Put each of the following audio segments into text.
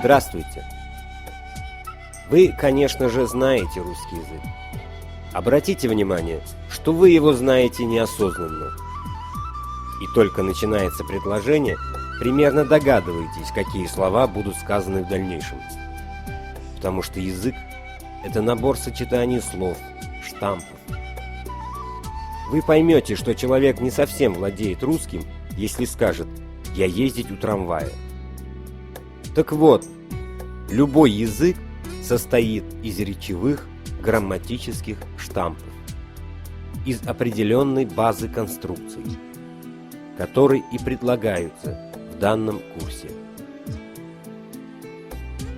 Здравствуйте! Вы, конечно же, знаете русский язык. Обратите внимание, что вы его знаете неосознанно. И только начинается предложение, примерно догадываетесь, какие слова будут сказаны в дальнейшем. Потому что язык – это набор сочетаний слов, штампов. Вы поймете, что человек не совсем владеет русским, если скажет «я ездить у трамвая». Так вот, любой язык состоит из речевых грамматических штампов, из определенной базы конструкций, которые и предлагаются в данном курсе.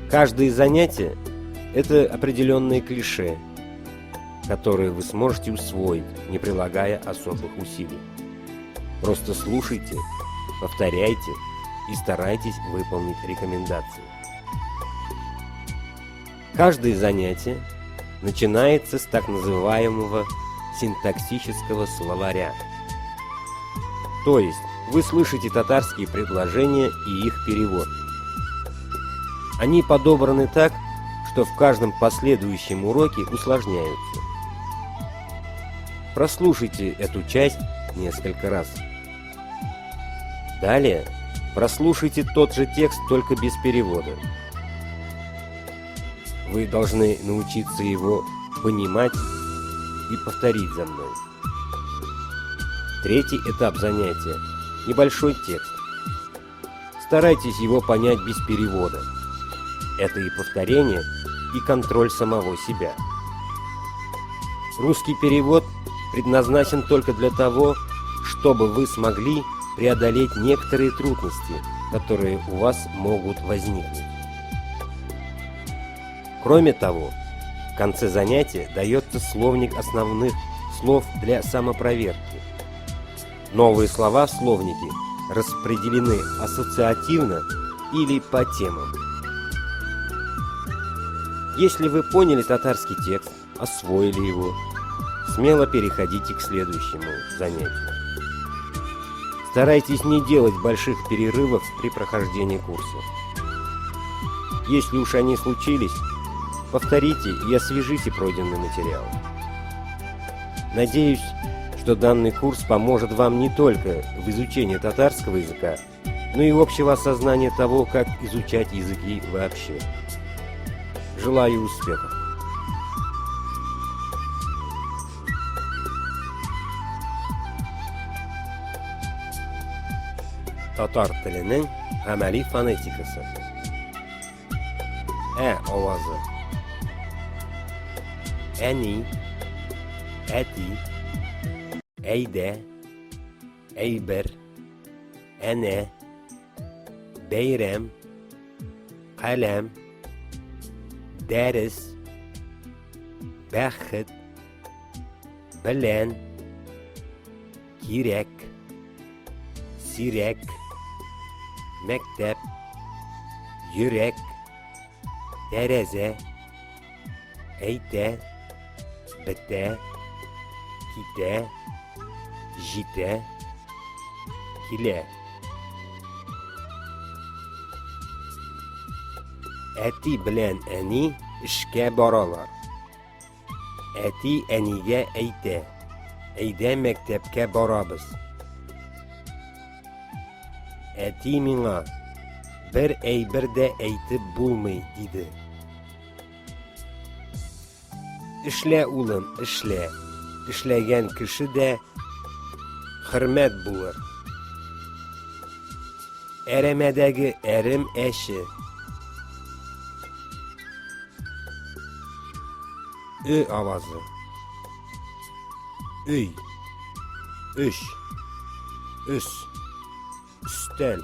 Каждое занятие – это определенные клише, которые вы сможете усвоить, не прилагая особых усилий. Просто слушайте, повторяйте и старайтесь выполнить рекомендации. Каждое занятие начинается с так называемого синтаксического словаря. То есть вы слышите татарские предложения и их перевод. Они подобраны так, что в каждом последующем уроке усложняются. Прослушайте эту часть несколько раз. Далее прослушайте тот же текст, только без перевода. Вы должны научиться его понимать и повторить за мной. Третий этап занятия – небольшой текст. Старайтесь его понять без перевода. Это и повторение, и контроль самого себя. Русский перевод предназначен только для того, чтобы вы смогли преодолеть некоторые трудности, которые у вас могут возникнуть. Кроме того, в конце занятия дается словник основных слов для самопроверки. Новые слова в словнике распределены ассоциативно или по темам. Если вы поняли татарский текст, освоили его, смело переходите к следующему занятию. Старайтесь не делать больших перерывов при прохождении курса. Если уж они случились, повторите и освежите пройденный материал. Надеюсь, что данный курс поможет вам не только в изучении татарского языка, но и общего осознания того, как изучать языки вообще. Желаю успехов! Татар теленең гамәли фонетикасы. Ә авазы. Әни, әти, әйдә, әйбер, әнә, бәйрәм, каләм, дәрес, бәхет, белән, кирәк, сирәк, мәктәп, йөрәк, тәрәзә, әйтә, бетә, китә, җитә, килә. Әти белән әни эшкә баралар. Әти әнигә әйтә, әйдә мәктәпкә барабыз. Әти миңа, бер әйбер дә әйтеп булмый, диде. Эшлә, улым, эшлә. Эшләгән кеше дә хөрмәт булыр. Әрәмәдәге әрем әче. Ö авазы. Өй. Өч. Өс. Өстәл.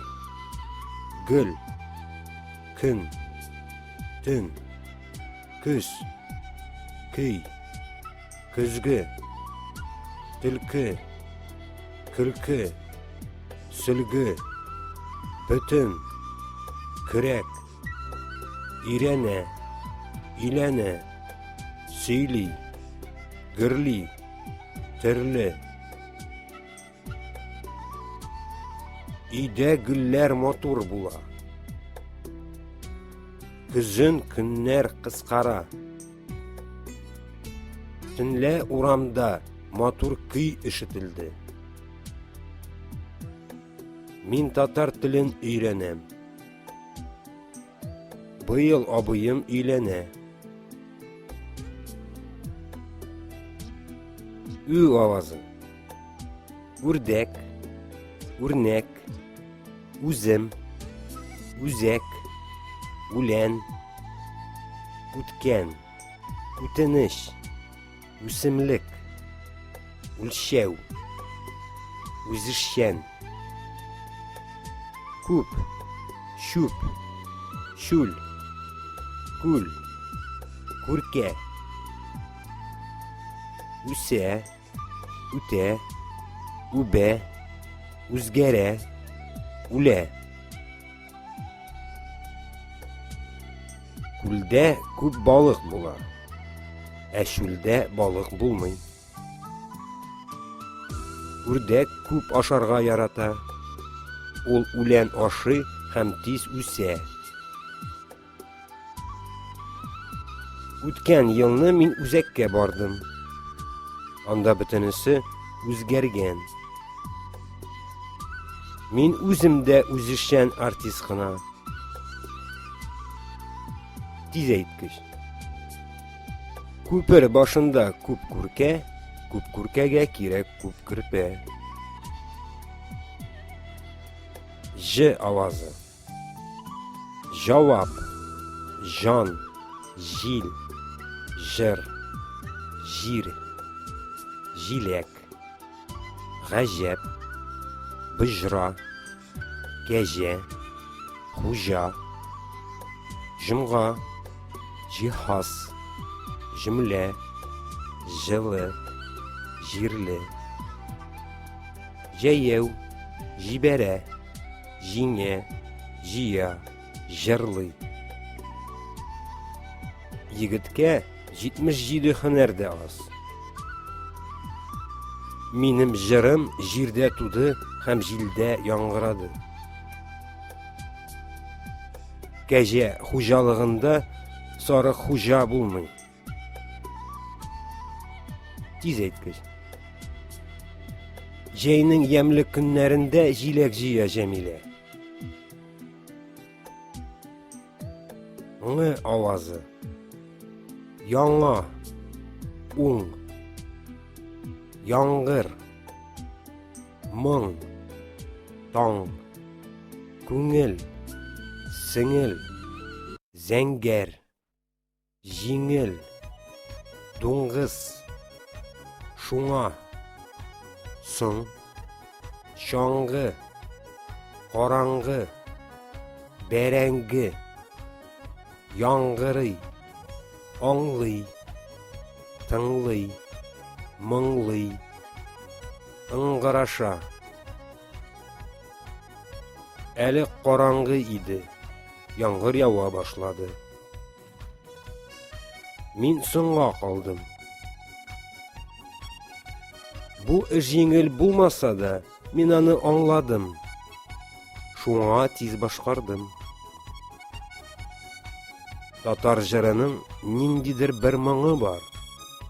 Гөл. Көн. Төн. Көз. Көй. Көзге. Төлке. Көлке. Сөлге. Бөтен. Көрәк. Өйрәнә. Өйләнә. Сөйли. Гөрли. Төрле. Өйдә гөлләр матур була. Көзен көннәр кыскара. Төнлә урамда матур көй ишетелде. Мин татар телен өйрәнәм. Быел абыем өйләнә. Ү авазы. Үрдәк, үрнәк, үзем, үзәк, үлән, үткән, үтенеч, үсемлек, үлчәү, үзешчән, күп, чүп, чүл, күл, күркә, үсә, үтә, үбә, үзгәрә, үлә. Күлдә күп балык була, ә чүлдә балык булмый. Үрдәк күп ашарга ярата. Ул үлән ашый һәм тиз үсә. Үткән елны мин үзәккә бардым. Анда бөтенесе үзгәргән. Мин үзем дә үзешчән артист кына. Тиз әйткеч. Күпер башында күп күркә, күп күркәгә кирәк күп көрпә. Ж авазы. Җавап, җан, җил, җыр, җир, җиләк, гаҗәп, боҗра, кәҗә, хуҗа, җомга, җиһаз, җөмлә, җылы, җирле, җәяү, җибәрә. Җиңә, җыя, җырлый. Егеткә 77 һөнәр дә аз. Минем җырым җирдә туды һәм җилдә яңгырады. Кәҗә хуҗалыгында сарык хуҗа булмый. Тиз әйткеч. Җәйнең ямьле көннәрендә җиләк җыя Җәмилә. Ңы авазы. Яңа. Уң. Яңгыр. Моң. Таң. Күңел. Сеңел. Зәңгәр. Җиңел. Дуңгыз. Шуңа. Соң. Чаңгы. Караңгы. Бәрәңге. Яңгырый. Аңлый. Тыңлый. Моңлый. Ыңгыраша. Әле караңгы иде. Яңгыр ява башлады. Мин соңга калдым. Бу эш җиңел булмаса да, мин аны аңладым. Шуңа тиз башкардым. Татар җырының ниндидер бер моңы бар.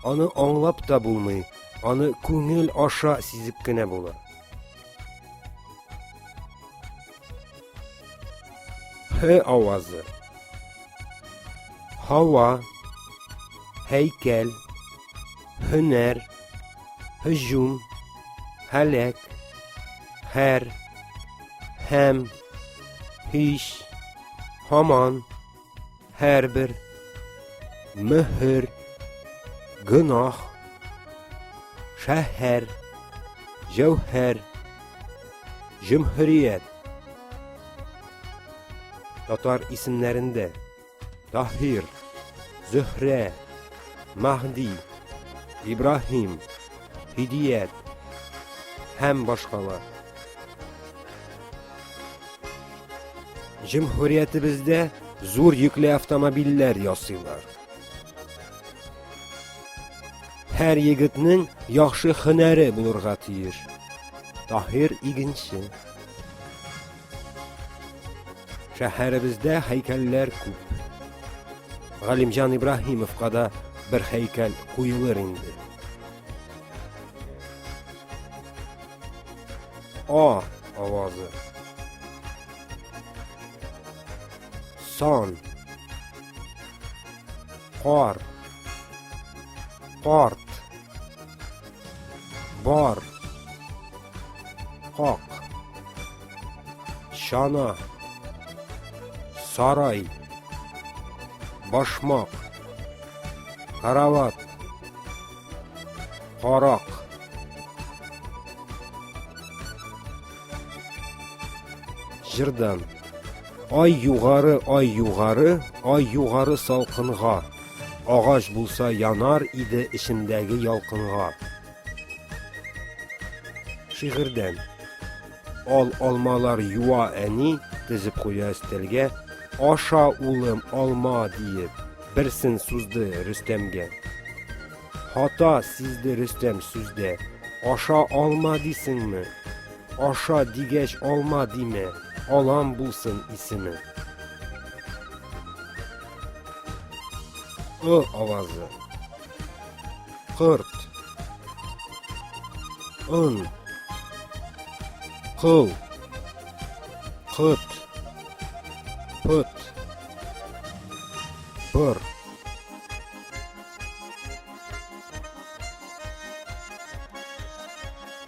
Аны аңлап та булмый, аны күңел аша сизеп кенә була. Һ авазы. Һава, һәйкәл, һөнәр, һөҗүм, һәләк, һәр, һәм, һич, һаман, һәрбер, мөһер, гөнаһ, шәһәр, җәүһәр, җөмһүрият. Татар исемнәрендә Таһир, Зөһрә, Маһди, Ибраһим, Һидият һәм башкалар. Җөмһүриятебездә зур йөкле автомобильләр ясыйлар. Һәр егетнең яхшы һөнәре булырга тиеш. Таһир игенче. Шәһәребездә һәйкәлләр күп. Галимҗан Ибраһимовка да бер һәйкәл куелыр инде. А авазы. Сан. Кар. Карт. Бар. Как. Чана. Сарай. Башмак. Карават. Карак. Җырдан. Ай югары, ай югары, ай югары салкынга. Агач булса янар иде эчендәге ялкынга. Шигырьдән. Ал алмалар юа әни, тезеп куя өстәлгә. Аша, улым, алма, диеп, берсен сузды Рөстәмгә. Хата сизде Рөстәм сүздә. Аша алма дисеңме? Аша дигәч алма димә, алам булсын исеме. Ы авазы. Корт. Он. Кыл. Кот. Пот. Бор.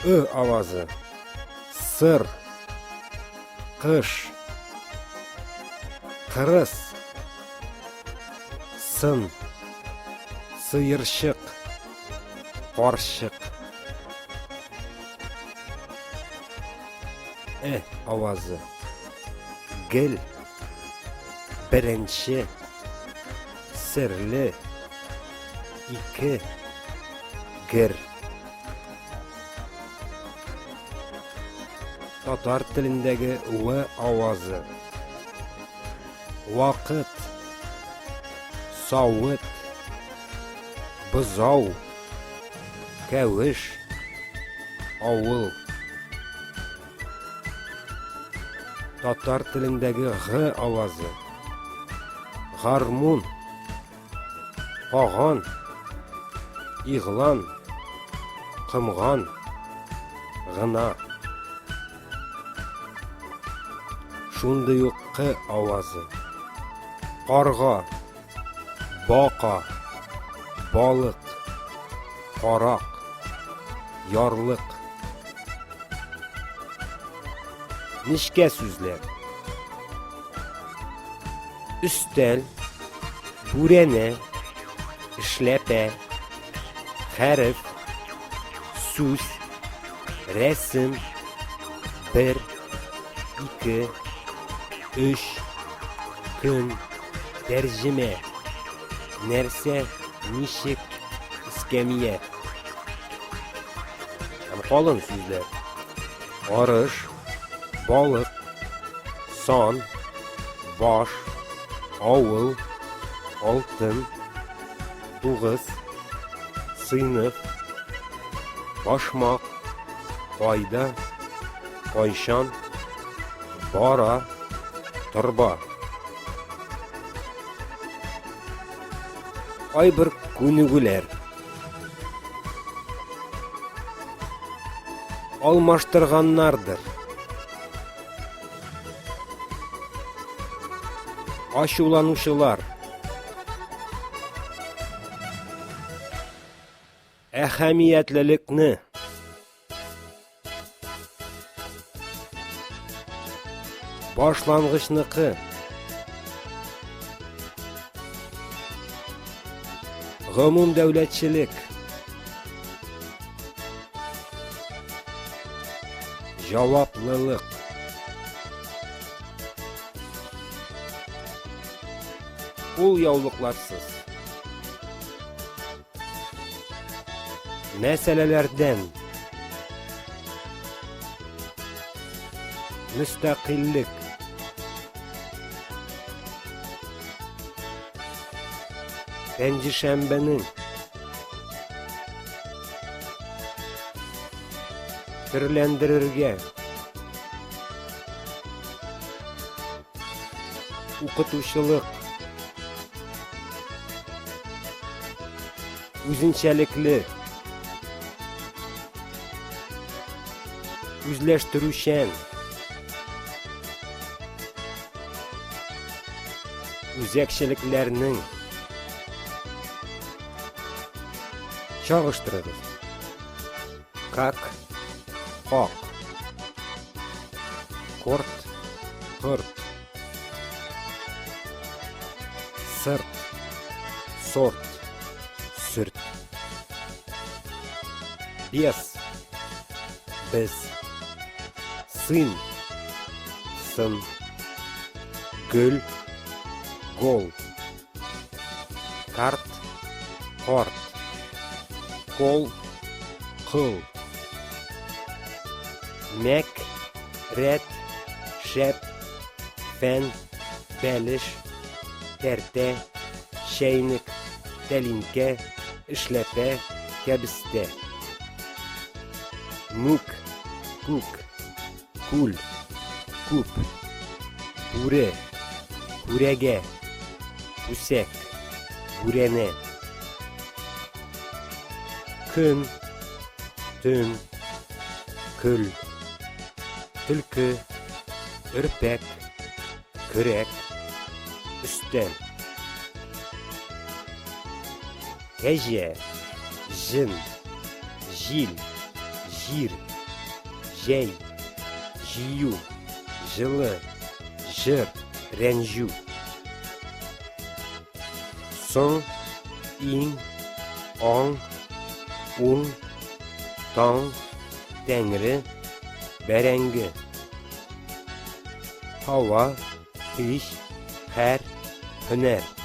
Ө авазы. Сыр. Кыш. Кырыс. Сын. Сыерчык. Карчык. Э авазы. Гел. Беренче. Серле. Ике. Гер. Татар телендәге В авазы. Вакыт. Савыт. Бозау. Кәвеш. Авыл. Татар телендәге Г авазы. Гармун. Каган. Игълан. Комган. Гына. Шундый ук К авазы. Карга. Бака. Балык. Карак. Ярлык. Нечкә сүзләр. Өстәл, бүрәнә, эшләпә, хәреф, сүз, рәсем, бер, ике, өч, көн, тәрҗемә, нәрсә, ничек, эскәмия. Һәм калын сүзләр. Арыш, балык, сан, баш, авыл, алтын, тугыз, сыйныф, башмак, кайда, кайчан, бара, торба. Кайбер күнегүләр. Алмаштырганнардыр. Ачуланучылар. Әһәмиятлелекне. Башлангычныкы. Гомум дәүләтчелек. Җаваплылык. Кул яулыкларсыз. Мәсьәләләрдән. Мөстәкыйльлек. Пәнҗешәмбенең. Төрләндерергә. Укытучылык. Үзенчәлекле. Үзләштерүчән. Үзәкчелекләрнең. Чагыштырыгыз. Как, как. Корт, корт. Сырт, сорт, сөрт. Бес, без. Сын, сын. Гөл, гол. Карт, корт. Кол, кыл. Мәк, рәт, шәп, фән, бәлеш, тәртә, чәйнек, тәлинкә, эшләпә, кәбестә. Мүк, күк, күл, күп, бүре, күрәгә, күсәк, бүрәнә. Көн, төн, көл, төлке, өрпәк, көрәк, өстәл. Кәҗә, җен, җил, җир, җәй, җыю, җылы, җыр, рәнҗү. Соң, иң, аң, уң, таң, тәңре, бәрәңге. Һава, һич, һәр, һөнәр.